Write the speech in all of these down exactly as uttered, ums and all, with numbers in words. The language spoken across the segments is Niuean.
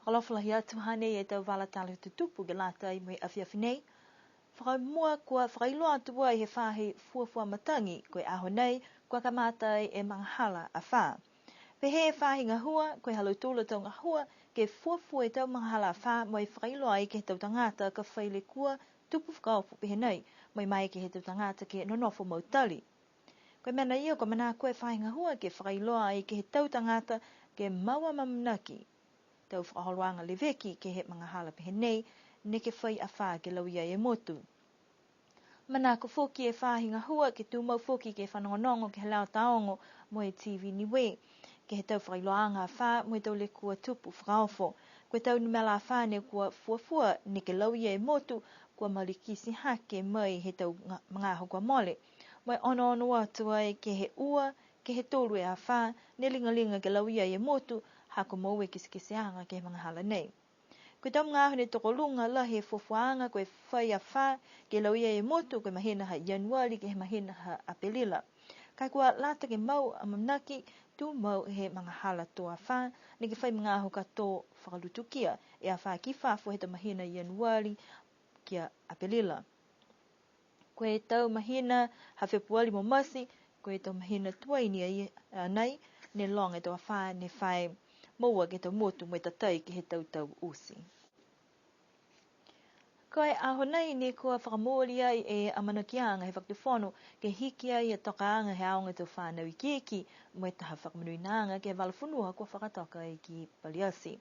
Fakaalofa lahi atu, hanei e tau vala tala tutupu ke lata mo e afiafi nei. Fakamua kua fakailoa atu ai he faahi fuafua matagi, ko e aho nei, kua kamata ai e magahala afā. Pehē e faahi gahua, ko e ha lautolu a tau gahua, ke fuafua e tau magahala afā, mo e fakailoa ai ke he tau tagata ka fai lekua tupu fakaofo pehē nei, mo e maeke he tau tagata ke nonofo mautali. Ko e mena ia kua manako e faahi gahua ke fakailoa ai ke he tau tagata ke mau amanaki. Tau fakaholoaga leveki ke he magahala pehē nei, neke fai afā ke lauia e motu. Manako foki e faahi gahua ke tumau foki ke fanogonogo ke he leo taogo mo e TV Niue, ke he tau fakailoaaga afā mo e tau lekua tupu fakaofo. Ko e tau numela afā ne kua fuafua neke lauia e motu, kua malikisi hake mai he tau ga-, magaaho kua mole. Mo e onoono atu ai ke he ua, ke he tolu e afā, ne ligaliga ke lauia e motu, ha kua moua e kitekiteaga ke he magahala nei. Ko e tau magaaho ne tokoluga lahi e fuafuaaga ko e fai afā ke lauia e motu, ko e mahina ha Ianuari ke he mahina ha Apelila. Ka e kua lata ke mau amanaki, tumau he magahala tō afā, neke fai magaaho ka tō fakalutukia e afā ki fafo he tau mahina Ianuari kia Apelila. Ko e tau mahina ha Fepuali mo Masi, ko e tau mahina tuai ni a ia, a, nei, ne loga e tau afā ne fai moua ke he tau motu mo e tatai ke he tau tau oti. Ko e aho nei ne kua fakamooli ai e amanakiaga he Fakatufono ke hiki ai e tokaaga he aoga tau fanau ikiiki mo e taha fakamonuinaaga ke he vala fonua kua fakatoka ai ki Paliati.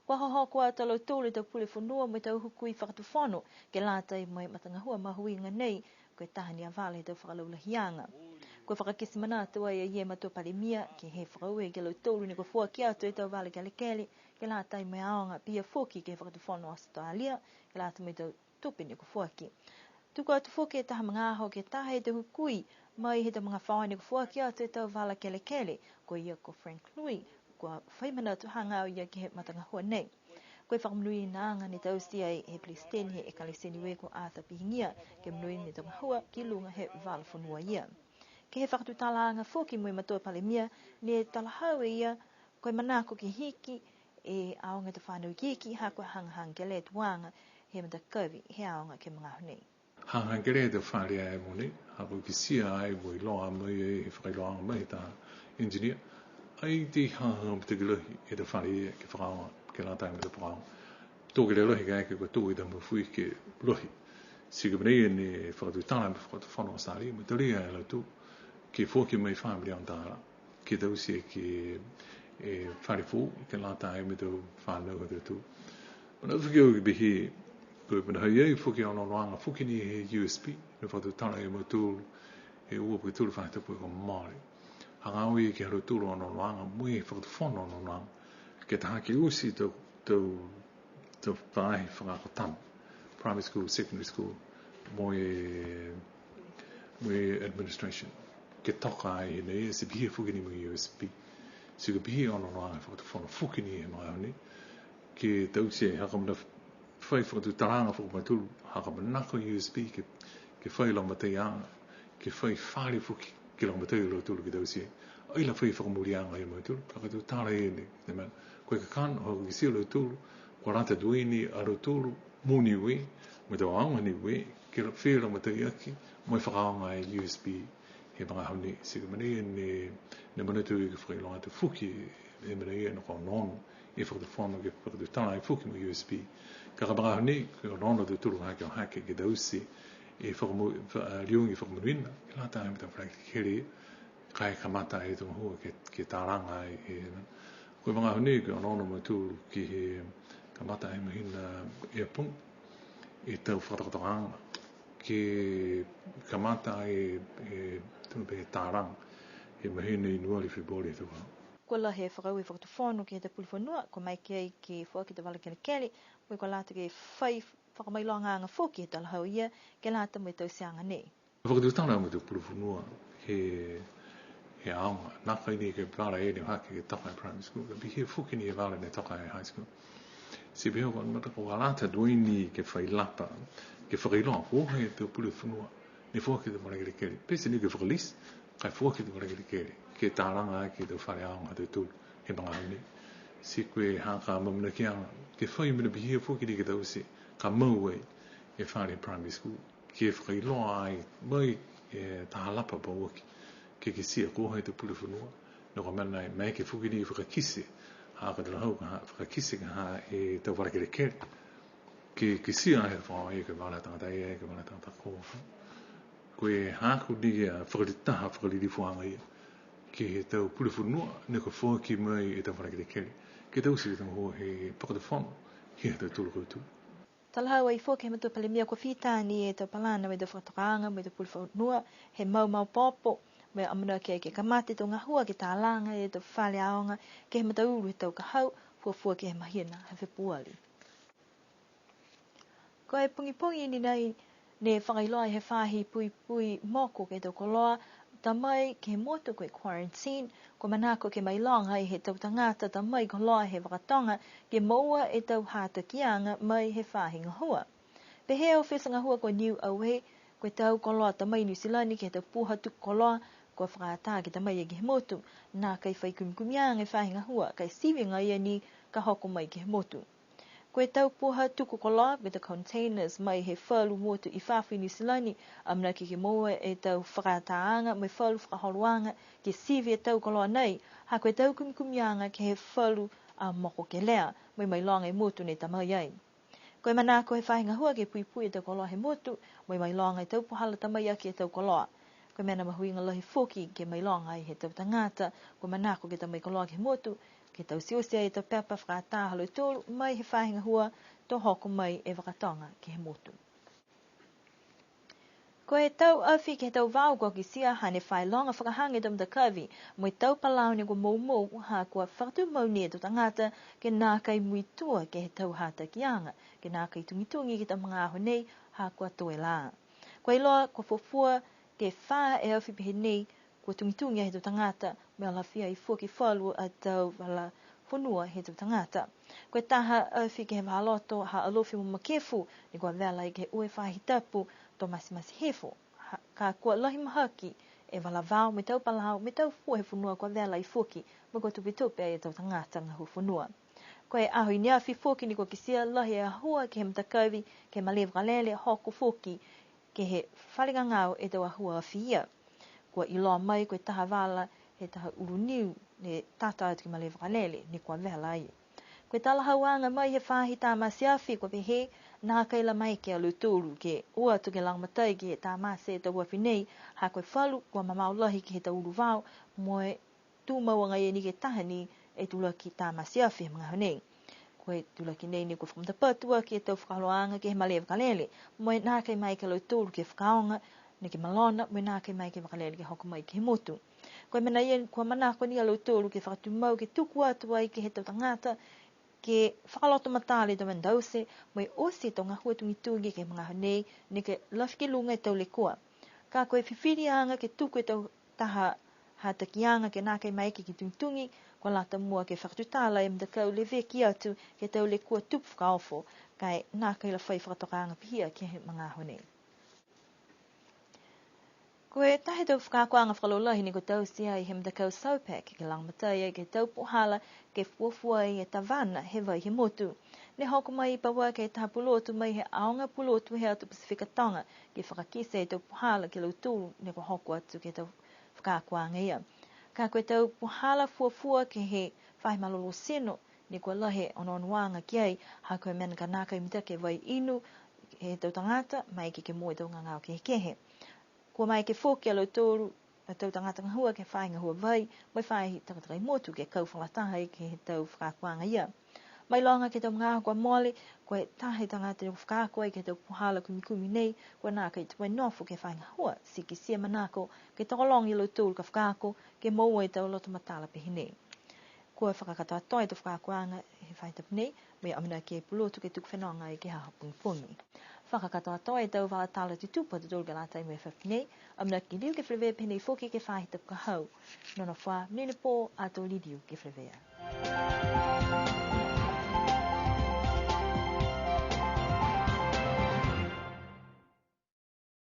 Kua hohoko atu a lautolu e tau pule fonua mo e tau hukui Fakatufono ke lata mo e matagahua mahuiga nei, ko e taha ni a vala he tau fakalaulahiaga. Kua fakakite manatu ai a ia e Matua Palemia ke he fakaaue ki a lautolu ne kua foaki atu e tau vala kelekele ke lata mo e aoga, pihia foki ke he Fakatufono Australia ke lata mo e tau tupe ne kua foaki. Tuku atu foki e taha magaaho ke taha e tau hukui mai he tau magafaoa ne kua foaki atu e tau vala kelekele, ko ia ko Frank Lui, kua fai manatu hagaao ia ke he matagahua nei. Ko e fakamonuinaaga ne taute ai he Pelesiteni he Ekalesia Niue ko Arthur Pihigia, ke monuina e tau gahua ki luga he vala fonua ia. Ke he fakatutalaaga foki mo e Matua Palemia, ne talahau e ia, ko e manako ke hiki e aoga tau fanau ikiiki, ha kua hagahaga kelea e tuaga he matakavi he aoga ke he magaaho nei. Hagahaga kelea e tau fale a e mogonei, ha kua kitia ai mo e iloa mai ai he fakailoaaga mai he taha engineer. Ai ti hagahaga matakavi lahi e tau fale ia ke fakaaoga, ke lata mo e tau fakaaoga. Tō kelea lahi kaeke kua tō e tau mafuike lahi. Ti ko e mena ia ne fakatutala mo e Fakatufono Australia, mo e talia e lautolu ke foaki mai fā miliona tālā ke taute ke he fale foou, ke lata ai mo e tau fanau ha tautolu. Manatu foki au ke pehē, ko e mena ha i ai foki e onoonoaga foki ni he USP, ne fakatutala e mautolu he ua po ke tolu faahi tapu kua mole. Hagaao ia ke he ha lautolu a onoonoaga mo e Fakatufono onoonoaga, ke taha ke oti e tau, tau, tau faahi fakaako tama, primary school, secondary school, mo e, mo e administration. Ke toka ai hinei, ti pihia foki ni mo e USP. Ti ko e pihia e onoonoaga he Fakatufono foki ni he magaaho nei, ke taute, ha ko e mena fai fakatutalaaga foki a mautolu, ha ko e manako e USP ke, ke fai lagomataiaga, ke fai fale foki ke lagomatai a lautolu ke taute ai. Ai la fai fakamooliaga ia mautolu, fakatutala ia nei, ne mena. Ko e kakano, ha kua kitia e lautolu, kua lata tuai ni a lautolu mo Niue, mo e tau aoga Niue, ke la fai lagomataiaki mo e fakaaoga e USP he magaaho nei. Ti ko e mena ia ne, ne manatu ke fakailoa atu foki e mena ia ne kua onoono e Fakatufono ke fakatutala ai foki mo e USP. Ka ko e magaaho nei, kua onoono a tautolu hake o hake ke taute e fakamo-, fa-, a, liugi fakamonuina, ke lata mo e tau fale kelekele, ka e kamata e tau gahua ke, ke talaga ai e, ko e magaaho nei kua onoono a mautolu ke he kamata e mahina e Aokuso, e tau fakatokatokaaga, ke kamata ai e, e, tau pehē talaga, he mahina Ianuari, Fepuari he tau. Kua lahi e fakaaue he Fakatufono ke he tau pule fonua, kua maeke ai ke foaki e tau vala kelekele, mo e kua lata ke fai fakamailogaaga foki he talahau ia, ke lata mo e tauteaga nei. Fakatutala mo e tau pule fonua he, he aoga, nākai ni ke vala e ne hake ke toka e primary school, ka pihia foki ni e vala ne toka e high school. Ti pihia kua mata kua lata tuai ni ke fai lapa, ke fakailoa ko e tau pule fonua ne foaki e tau vala kelekele. Pete ni ke fakalisi, ka e foaki e tau vala kelekele, ke talaga ke he tau fale aoga ha tautolu he magaaho nei. Ti ko e ha ka amanakiaga ke fai mena pihia foki ni ke taute ka mau ai e fale primary school, ke fakailoa ai mai e taha lapa pauaki ke kitia ko hai e tau pule fonua. Ne kua mena ai, maeke foki ni fakakite, ha ka talahau ka ha, fakakite ka ha e tau vala kelekele. Ke kitia ai e faahi, ke vala tagata ia, ke vala tagata ko. Ko e haaku ni a fakalitaha, fakalilifuaga ia ke he tau pule fonua, ne kua foaki mai e tau vala kelekele ke taute ke he tau gahua he fakatufono, he tau tolu kautū. Talahau ai foki he matua palemia kua fita ni e tau palana mo e tau fakatokaaga mo e tau pule fonua, he mau maopoopo, mo e amanaki ai ke kamata e tau gahua ke talaga e tau fale aoga ke he mataulu he tau ka hau, fuafua ke he mahina ha Fepuali. Ko e pogipogi ni nei, ne fakailoa he faahi puipui moko ke he tau koloa ta mai ke he motu ko e quarantine, kua manako ke mailoga ai he tau tagata ta mai koloa he vakatoga ke moua e tau hatakiaga mai he faahi gahua. Pehē e ofisa gahua ko Niuaue, ko e tau koloa ta mai Niu Silani ke he tau puha tuku koloa, kua fakaatā ke ta mai ke he motu, nākai fai kumikumiaga e faahi gahua, ka e sivi agaia ni ka hoko mai ke he motu. Ko e tau puha tuku koloa, ko e tau containers mai he falu motu i fafo i Niu Silani, amanaki ke moua e tau fakaatāaga mo e falu fakaholoaga ke sivi e tau koloa nei, ha ko e tau kumikumiaga ke he falu a moko kelea, mo e mailoga e motu ne ta mai ai. Ko e manako he faahi gahua ke puipui e tau koloa he motu, mo e mailoga e tau puhala ta mai aki e tau koloa. Ko e mena mahuiga lahi foki ke mailoga ai he tau tagata kua manako ke ta mai koloa ke he motu, ke taute oti ai e tau pepa fakaatā ha lautolu mai he faahi gahua to hoko mai e vakatoga ke he motu. Ko e tau afi ke he tau vao kua kitia hane fai loga fakahaga e tau matakavi, mo e tau palau ne kua moumou, ha kua fakatumau ni e tau tagata ke nākai muitua ke he tau hatakiaga, ke nākai tugitugi ke he tau magaaho nei, ha kua toe lā. Kua iloa, kua fuafua ke fā e afi pehē nei, kua tugitugi ai he tau tagata, mo e alafia ai foki falu a tau vala fonua he tau tagata. Ko e taha afi ke he vahāloto ha Alofi mo Makefu, ne kua vela ai ke he ua e faahi tapu to matemateaga hifo. Ha, ka kua lahi mahaki e vala vao mo e tau palau mo e tau fua he fonua kua vela ai foki, mo e kua tupetupe ai e tau tagata gahua fonua. Ko e aho i ne afi foki ne kua kitia lahi e ahua ke he matakavi, ke he malē vakalele, hoko foki ke he fale gagao e tau ahua afi ia. Kua iloa mai ko e taha vala he taha ulu niu ne tata atu ke he malē vakalele, ne kua vela ai. Ko e talahauaga mai he faahi tamate afi kua pehē, nākai la maeke a lautolu ke o atu ke lagomatai ke he tamate e tau afi nei, ha ko e falu kua mamao lahi ke he tau ulu vao, mo e tumau agaia ni ke he taha ni e tulaki tamate afi he magaaho nei. Ko e tulaki nei ne kua fakamatapatu aki e tau fakaholoaga ke he malē vakalele, mo e nākai maeke a lautolu ke fakaaoga, neke malona, mo e nākai maeke e vakalele ke hoko mai ke he motu. Ko e mena ia kua manako ni a lautolu ke fakatumau ke tuku atu ai ke he tau tagata, ke fakaloto matala e tau mena taute, mo e oti e tau gahua tugitugi ke he magaaho nei, neke lafi ki luga e tau lekua. Ka ko e fifiliaga ke tuku e tau taha hatakiaga ke nākai maeke ke tugitugi, kua lata mua ke fakatutala e matakau leveki atu ke he tau lekua tupu fakaofo, ka e nākai la fai fakatokaaga pihia ke he magaaho nei. Ko e taha he tau fakaakoaga fakalaulahi ne kua taute ai he matakau SOPAC, ke lagomatai ai ke he tau puhala ke fuafua ai e tavana he vai he motu. Ne hoko mai i Pauake e taha pulotu mai he aoga pulotu he atu Pasifika Toga, ke fakakite e tau puhala ke lautolu ne kua hoko atu ke he tau fakaakoaga ia. Ka ko e tau puhala fuafua ke he faahi malolō tino, ne kua lahi e onoonoaga ki ai, ha ko e mena ka nākai mitaki e vai inu he tau tagata, maeke ke moua e tau gagao kehekehe. Kua maeke foki a lautolu, a tau tagata gahua ke he faahi gahua vai, mo e faahi takatakai motu ke kau fakalataha ai ke he tau fakaakoaga ia. Mailoga ke he tau magaaho kua mole, ko e taha e tagata ne fakaako ai ke he tau puhala kumikumi nei, kua nākai tumau e nofo ke he faahi gahua, ti kitia manako ke tokologa ia lautolu ka fakaako, ke moua e tau loto matala pehē nei. Kua fakakatoatoa e tau fakaakoaga he faahi tapu nei, mo e amanaki e pulotu ke tuku fenoga ai ke he aho pogipogi. Fakakatoatoa e tau vala tala tutupu ha tautolu ke lata mo e afiafi nei, amanaki liu ke feleveia pehē nei foki ke he faahi tapu ka hau. Nonofo ā, monuina e pō, ato liliu ke feleveia.